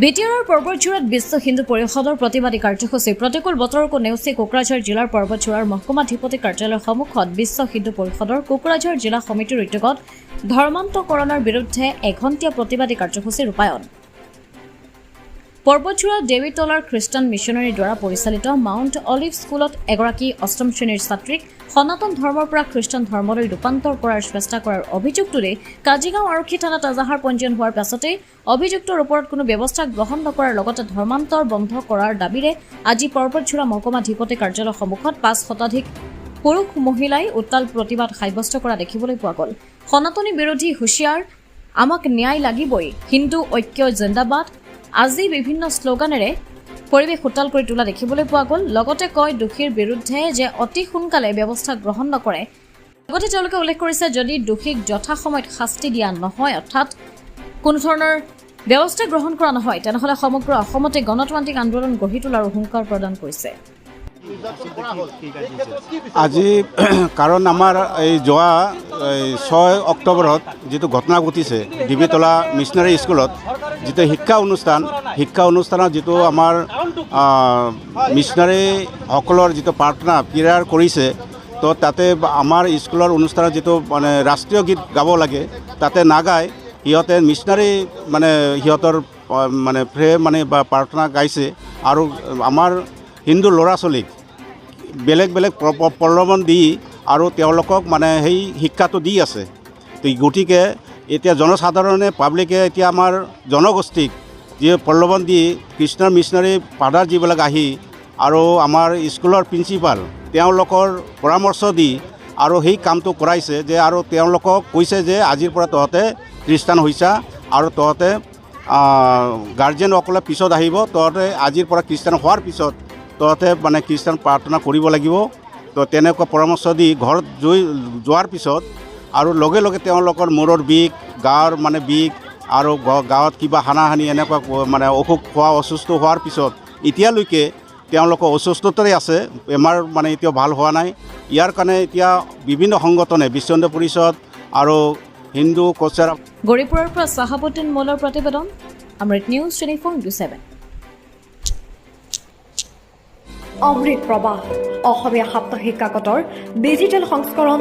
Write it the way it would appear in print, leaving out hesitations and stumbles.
বিটিআৰৰ পৰ্বতঝোৰাত বিশ্ব হিন্দু পৰিষদৰ প্ৰতিবাদী কাৰ্যসূচী। প্ৰতিকূল বতৰকো নেওচি কোকৰাঝাৰ জিলাৰ পৰ্বতঝোৰাৰ মহকুমাধিপতি কাৰ্যালয়ৰ সন্মুখত বিশ্ব হিন্দু পৰিষদৰ কোকৰাঝাৰ জিলা সমিতিৰ উদ্যোগত ধৰ্মান্তকৰণৰ বিৰুদ্ধে এঘণ্টীয়া প্ৰতিবাদী কাৰ্যসূচী ৰূপায়ণ। পৰ্বতঝোৰা দেৱীতলাৰ খ্ৰীষ্টান মিছনাৰীৰ দ্বাৰা পৰিচালিত মাউণ্ট অলিভ স্কুলত এগৰাকী অষ্টম শ্ৰেণীৰ ছাত্ৰীক সনাতন ধৰ্মৰ পৰা খ্ৰীষ্টান ধৰ্মলৈ ৰূপান্তৰ কৰাৰ চেষ্টা কৰাৰ অভিযোগ তুলি কাজিগাঁও আৰক্ষী থানাত এজাহাৰ পঞ্জীয়ন হোৱাৰ পাছতেই অভিযুক্তৰ ওপৰত কোনো ব্যৱস্থা গ্ৰহণ নকৰাৰ লগতে ধৰ্মান্তৰ বন্ধ কৰাৰ দাবীৰে আজি পৰ্বতঝোৰা মহকুমাধিপতি কাৰ্যালয়ৰ সন্মুখত 5 শতাধিক পুৰুষ মহিলাই উত্তাল প্ৰতিবাদ সাব্যস্ত কৰা দেখিবলৈ পোৱা গ'ল। সনাতনী বিৰোধী হুঁচিয়াৰ, আমাক ন্যায় লাগিবই, হিন্দু ঐক্য জিন্দাবাদ আদি বিভিন্ন শ্লোগানেৰে পৰিৱেশ উত্তাল কৰি তোলা দেখিবলৈ পোৱা গ'ল। লগতে কয় দোষীৰ বিৰুদ্ধে যে অতি সোনকালে ব্যৱস্থা গ্ৰহণ নকৰে। লগতে তেওঁলোকে উল্লেখ কৰিছে, যদি দোষীক যথাসময়ত শাস্তি দিয়া নহয়, অৰ্থাৎ কোনো ধৰণৰ ব্যৱস্থা গ্ৰহণ কৰা নহয়, তেনেহ'লে সমগ্ৰ অসমতে গণতান্ত্ৰিক আন্দোলন গঢ়ি তোলাৰো হুংকাৰ প্ৰদান কৰিছে। আজি কাৰণ আমাৰ এই যোৱা এই 6 অক্টোবৰত যিটো ঘটনা ঘটিছে ডিবিতলা মিছনাৰী স্কুলত, যিটো শিক্ষা অনুষ্ঠান, শিক্ষা অনুষ্ঠানত যিটো আমাৰ মিছনাৰীসকলৰ যিটো প্ৰাৰ্থনা প্ৰেয়াৰ কৰিছে, তো তাতে আমাৰ স্কুলৰ অনুষ্ঠানত যিটো মানে ৰাষ্ট্ৰীয় গীত গাব লাগে, তাতে নাগাই সিহঁতে মিছনাৰী মানে সিহঁতৰ মানে প্ৰে মানে বা প্ৰাৰ্থনা গাইছে আৰু আমাৰ হিন্দু ল'ৰা ছোৱালীক বেলেগ বেলেগ প্ৰলোভন দি আৰু তেওঁলোকক মানে সেই শিক্ষাটো দি আছে। তো গতিকে এতিয়া জনসাধাৰণে, পাব্লিকে এতিয়া আমাৰ জনগোষ্ঠীক যি প্ৰলোভন দি খ্ৰীষ্টান মিছনাৰী ফাদাৰ যিবিলাক আহি আৰু আমাৰ স্কুলৰ প্ৰিন্সিপাল তেওঁলোকৰ পৰামৰ্শ দি আৰু সেই কামটো কৰাইছে যে আৰু তেওঁলোকক কৈছে যে আজিৰ পৰা তহঁতে খ্ৰীষ্টান হৈছা আৰু তহঁতে গাৰ্জেনসকলে পিছত আহিব, তহঁতে আজিৰ পৰা খ্ৰীষ্টান হোৱাৰ পিছত তহঁতে মানে খ্ৰীষ্টান প্ৰাৰ্থনা কৰিব লাগিব। তো তেনেকুৱা পৰামৰ্শ দি ঘৰত জুই যোৱাৰ পিছত আৰু লগে লগে তেওঁলোকৰ মূৰৰ বিষ, গাৰ মানে বিষ আৰু গাঁৱত কিবা হানাহানি এনেকুৱা মানে অসুখ হোৱা, অসুস্থ হোৱাৰ পিছত এতিয়ালৈকে তেওঁলোকৰ অসুস্থতাৰে আছে। বেমাৰ মানে এতিয়াও ভাল হোৱা নাই। ইয়াৰ কাৰণে এতিয়া বিভিন্ন সংগঠনে, বিশ্ব হিন্দু পৰিষদ আৰু হিন্দু কোচাৰ গৌৰীপুৰৰ পৰা চাহাবুদ্দিন মোল্লাৰ প্ৰতিবেদন, অমৃত নিউজ 24x7। অমৃত প্ৰবাহ, অসমীয়া সাপ্তাহিক কাকতৰ ডিজিটেল সংস্কৰণ।